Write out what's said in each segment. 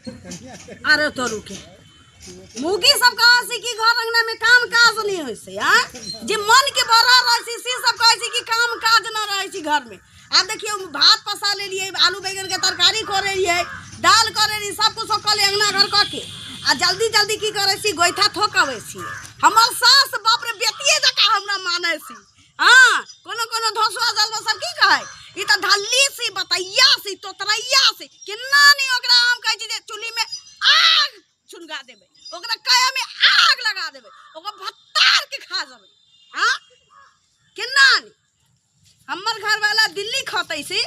अरे तो रुके मुगी सब कहाँ से कि घर अंगना में काम काज नहीं होइ छै आँ जे मन के बड़ा रहै छै से सब कहै छै कि काम काज न रहै छै घर में आब देखियौ भात पसा लेलियै आलू बैगन के तरकारी कऽ लेलियै दाल कऽ लेलियै सब कुछ कऽ ले अंगना घर कऽ के आ जल्दी जल्दी की करै छी गोइठा थोक अबै छी हमर सास बाप रे बेटिए जकाँ हमरा मानै छी हाँ कोनो कोनो धसुआ जलवा सब की कहै ई तऽ धल्ली सी बतैया सी तोतरैया सी केना नहीं ओकरा हम कहै छी जे चूल्ही में आग सुनगा देबै ओकरा काया में आग लगा देबै ओकरा भत्तार के खा जेबै हाँ केना नहीं हमर घरवाला दिल्ली खतै से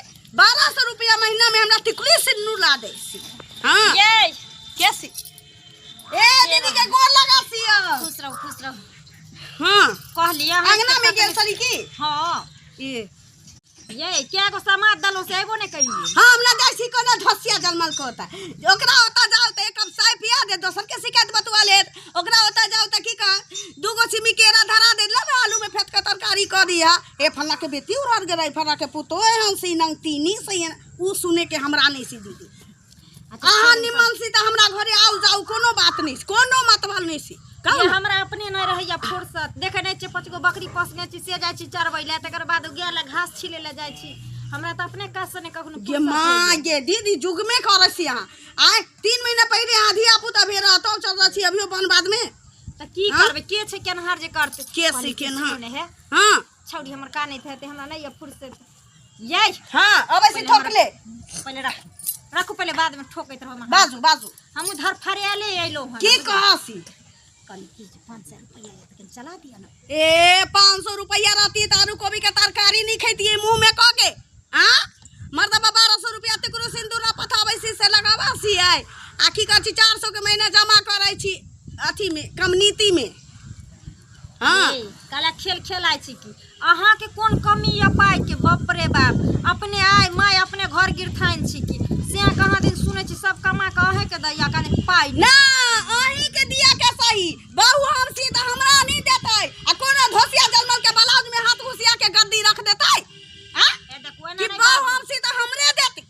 1200 रुपया महीना में हमरा टिकुली सिन्नू ला दै छी हाँ ये के सी ए दीदी के गोर लगा सी खुश रहू खुश रहू हाँ कहलियै अंगना में गेल छली की हाँ ए ये क्या गो समाज दलो से एबो नहीं कलिए हाँ हमरा जाइ छी कोनो झसिया जलमल को होता ओकरा ओता जाओ त एक कप चाय पिया दे दोसर के शिकायत बतवा लेत ओकरा ओता जाओ त की कह दूगो छिमी केरा धरा दे ला ना आलू में फेट के तरकारी क दिया ए फल्ला के बेटी उड़र गेलै फल्ला के पुतो एहन सी नंग तीनी से उ सुने के हमरा नहीं सी दीदी अहाँ निमन सी तऽ हमरा घरे आउ जाउ कोनो बात नहीं कोनो मतलब नहीं सी कहू ये ना। हमरा अपने नहीं रहैया फुर्सत देखे नहीं छियै पाँच गो बकरी पोसने छी से जाइ छी चरबै लए तकर बाद गाय लए घास छिलै लए जाइ छी हमरा तऽ अपने काज से नहि कखनो गे फुर्सत माँ होइया। गे दीदी जुगमे करै छी अहाँ आय 3 महीना पहिले अहाँ धिया पुता भेल रहतौ चल रहल छी अभियो बन बादमे तऽ की हाँ? करबै के छै केनहार जे करतै के छै कहली कि केनहार? सुनू ने हे हाँ छौड़ी हमर कानैत हेतै हमरा नहि यऽ फुर्सत यै हाँ अबै छी ठोक ले पहिले राखू राखू पहिले बादमे ठोकैत रहब अहाँ। बाजू बाजू हम उधर फरियाले अयलहुँ हन की कहसी कहली की जे 500 रुपैआ यऽ तऽ कनि चला दिअ ने ए 500 रुपया रहती तऽ आलू कोबी के तरकारी नहीं खैतिए मुंह में कऽ के आ मर्दबा 1200 रुपया तेकरो सिंदूर ना पथाबै छी से लगाबा छी आइ आ की कहै छी 400 के महीना जमा करै छी अथी में कमनीति में हाँ ए, काला खेल खेलाइ छी की अहाँके कोन कमी यऽ पाइके बाप रे बाप अपने आय माय अपने घर गिरथाइन छी की से कहाँ दिन सुनै छी सब कमा कऽ अहेँके दैया कने पाइ ना अहीं के दिया के सही बहु हम छी तऽ हमरा नहीं देतै आ कोनो धोसिया जलमल के ब्लाउज में हाथ घुसिया के गद्दी रख देतै आ ए देखू एना कि नहि बहु बाजू। हम छी तऽ हमरे देतै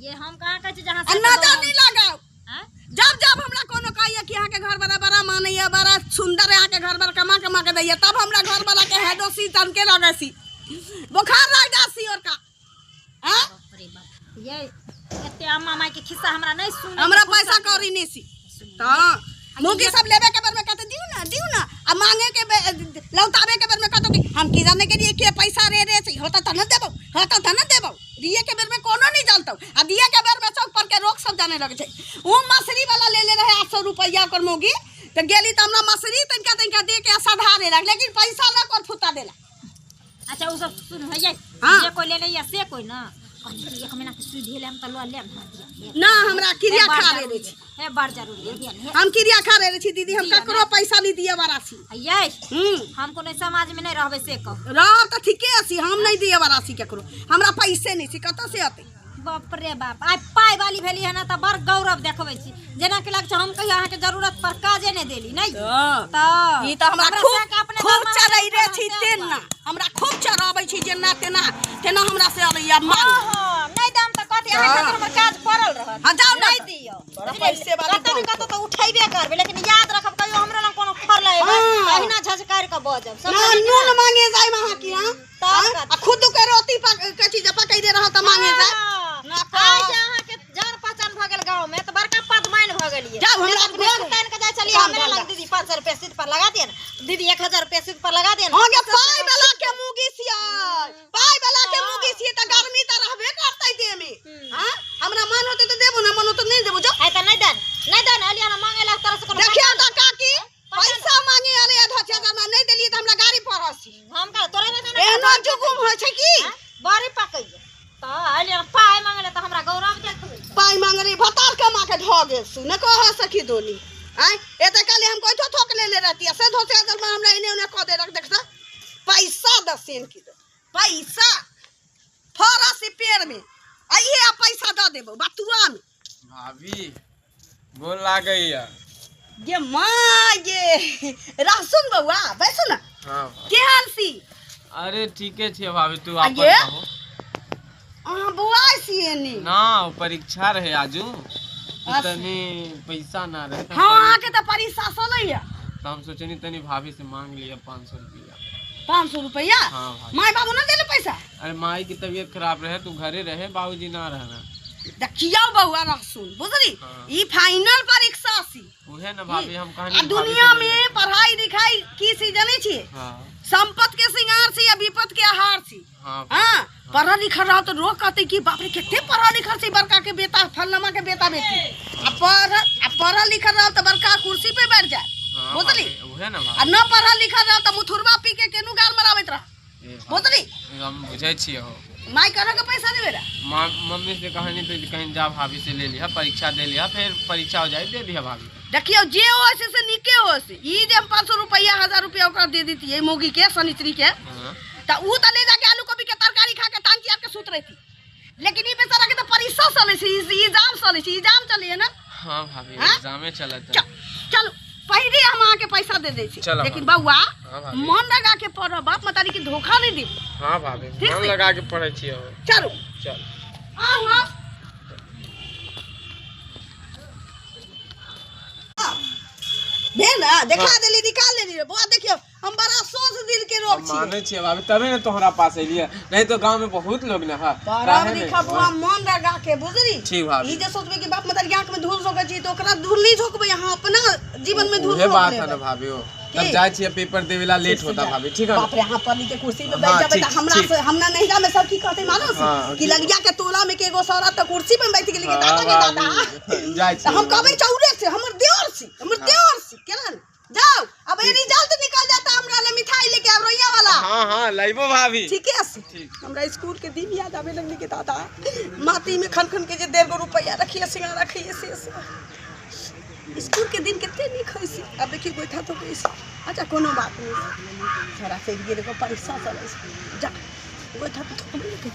ये हम कहाँ कहै छी जे अहाँ आ सबके नजर दऽ नहीं लगाओ आँय? जब जब हमरा कोनो कहैया कि अहाँके घर वाला बड़ा मानैया बड़ा सुंदर है अहाँके घर वाला कमा कमा के दैया तब हमरा घर वाला के हैडोसी तनके लगै सी बुखार लग जा सी और का आँ? बाप रे बाप ये एते अम्मा माई के खिस्सा हमरा नहीं सुने हमरा पैसा कौड़ी नहीं सी तऽ मुगी सब लेबे के बेर में कहते दियो ना दियो ना आ मांगे के लौटाबे के बेर में कहतो कि हम की जाने के लिए के पैसा रे रे से होता त न देबो होता त न देबो दिए के बेर में कोनो नहीं जानतो आ दिए के बेर में चौक पर के रोक सब जाने लगे छै उ मसरी वाला ले ले रहे 800 रुपया ओकर मोगी त गेली त हमरा मसरी तनिका तनिका दे के सधा लेलक लेकिन पैसा न कर फुता देला अच्छा उ सब सुन भैया हाँ। जे कोई लेने या से कोई ना कहली कि एक महीना के सुई भेल हम त ल लेब ना दिया हे। ना हमरा क्रिया हे, बड़ खा ले जरूरी छी है, हे बड़ जरूरी है दिया ने हम क्रिया खा ले छी दीदी हम दिया ना। ककरो पैसा नहीं दिए वाला छी ये हम्म हम कोनो समाज में नहीं रहबे से कह रहब तऽ ठीके छी हम नहीं दिए वाला छी ककरो हमरा पैसे नहीं छी कतऽ से अतै बाप रे बाप आइ पाइ वाली भेली है ना तऽ बड़ गौरव देखबै छी जेना कि लगै छै हम कहियो अहाँके जरूरत पर काजे नहि देली नहि तऽ तऽ ई तऽ हमरा खूब सबके अपने खूब घरमे चढ़ैले छी से तेना हमरा खूब चढ़ाबै छी जेना तेना तेना हमरा से अबैया मांग ओहो, नहि दाम तऽ कथी अहाँ खातिर हमर काज पड़ल रहत हाँ, जाउ ने नहि तऽ। दियौ बड़ा पैसे वाली कतौ ने बात। कतौ तऽ उठेबे करबै लेकिन याद रखब कहियो हमरा लग कोनो फड़ल एबै हाँ। अहिना झझकारि कऽ बजब ना समझलियै नून मांगे जाय वहाँ की हाँ तब हाँ? कथी? आ खुद के रोटी पक कथी जे पकै दे रहा तऽ मांगे जाय हाँ। ना आइ जे अहाँके जान पहचान भऽ गेल गाँव में तऽ बड़का पदमाइन भऽ गेलियै जाउ, हमरा नहि तऽ गोर तानि कऽ जाइ छलियै काम हमरे धंधा। लग दीदी 500 रुपया सीट पर लगा दिअ ने दीदी 1000 रुपया सीट पर लगा दिअ ने हाँ गे पाइ वाला के मुगी छियै पाइ वाला के मुगी छियै तऽ गर्मी तऽ रहबे करतै देह में हाँ हमरा मन होतै तऽ देबो ना मन होतै नहि देबो जाउ आइ तऽ नहि देन नहि देन एलियै ने मांगे लए तोरा से कोनो देखियौ तऽ काकी पैसा मांगे अरे आधा छह हजार नहि देलियै तऽ हमरा गाड़ी पर हसी हम का तोरा नहि एहनो जुगुम होइ छै की बड़ी पकैया तऽ एलियै ने पाइ मांगे लए तऽ हमरा गौरव देखबै पाइ मांगे रही भतार कमा के ढऽ गेल सुन कह सखी दोनी आँय एते काले हम कोइ थोक ले ले रहती से धोसे अदल में हमरा एने ओने कऽ दे रख देख तऽ पैसा दसेन की दे पैसा फरस पेड़ में आइए आ पैसा दऽ देबो बतुआ में भाभी गोर लागैया गे माँ गे रहसुन बौआ बैसू ना हाँ केहन सी अरे ठीके छै भाभी तू अपन आगे? कहो अहाँ बौआ सी एनी ना ओ परीक्षा रहे आजू तनी पैसा ना रहे। हाँ अहाँके तऽ परीक्षा चलैया। तो हम सोचनी तनी भाभी से मांग लिया 500 रुपया। 500 रुपया? हाँ भाभी। माय बाबू ना देले पैसा? अरे माई की तबीयत खराब रहे, तू घरे रहे, बाबूजी ना रहना। देखियौ बौआ रहसुन, बुझली? हाँ। ई फाइनल परीक्षा छी। उहे ना भाभी, हम कहानी आ दुनिया में पढ़ाई लिखाई की सी जानै छियै? हाँ। संपत के श्रृंगार छी या विपत के आहार छी। हाँ। हाँ, पढ़ल लिखल रहो तो रोग कहते कि बाप रे कते पढ़ल लिखल छै, बड़का के बेटा फलनमा के बेटा बेटी। आ पढ़ल लिखल रहो तो बड़का कुर्सी पे बैठ जाए, बुझली? उहे ना आ न पढ़ल लिखल रहो तो मुथुरबा पी के केनू गाल मराबैत रह, बुझली? हम बुझै छियै हो। माय करा के पैसा देबे ला? मम्मी से कहानी तो कहीं जा भाभी से ले लिहा, परीक्षा दे लिहा, फिर परीक्षा हो जाए दे दिया भाभी। देखियौ जे हो से नीके हो से। ई जे हम 500 रुपया 1000 रुपया ओकरा दे देतियै मौगी के, सनिचरी के, त ऊ त ले जाके आलू गोभी के तरकारी खा के टांग चियार के सुत रहती। लेकिन ई बेचारा के त परीक्षा चलै छै, एग्जाम चलै छै, एग्जाम चलैए ना? हाँ भाभी, एग्जामे चलत है। चलू पहिले हम अहाँके पैसा दे दै छी, लेकिन बौआ मन लगा के पढ़, बाप मतारी के धोखा नहीं देब। हाँ भाभी, मन लगा के पढ़ै छियै। चलू चल आउ। हाँ भेल ना, देखा देली, निकाल लेली रे बौआ। देखियौ हम बड़ा सोच दिल के रोग छी। मानै छियै भाभी, तबे ने तोहरा पास एलियै, नहीं तो गांव में बहुत लोग ना है। पढ़ब लिखब बौआ मन लगा के, बुझली? ठीक भाभी। ई जे सोचबै कि बाप मतारी आंख में धूल झोंकै छी तो ओकरा धूल नहीं झोंकबै, अहाँ अपना जीवन में धूल उहे झोंक बात है लेबै। ना भाभी, हो तब जाय छियै पेपर देवे ला लेट होता भाभी। ठीक है। बाप रे, अहाँ पढ़ लिख के कुर्सी पे बैठ जाबै त हमरा से हमरा नहिरा में सब की कहतै मालूम से? कि लगिया के टोला में के एगो सौरा त कुर्सी पे बैठ गेली के दादा के दादा। जाय छियै हम कहबै चौरे से, हमर देवर से, हमर देवर से केना जाओ। अब ये रिजल्ट निकल जाता हमरा ले मिठाई लेके आब रोइया वाला। हां हां लाइबो भाभी। ठीक है। हमरा स्कूल के दिन याद आवे लगली के दादा माटी में खन खन के जे 1.5 गो रुपया रखिए, सिंगार रखिए, से स्कूल के दिन कितने नीक होइ छै। अब देखिए गोइठा तो कैसे। अच्छा कोनो बात नहीं, थोड़ा से गेल एगो परीक्षा चलै छै, जा गोइठा तो थोकबे।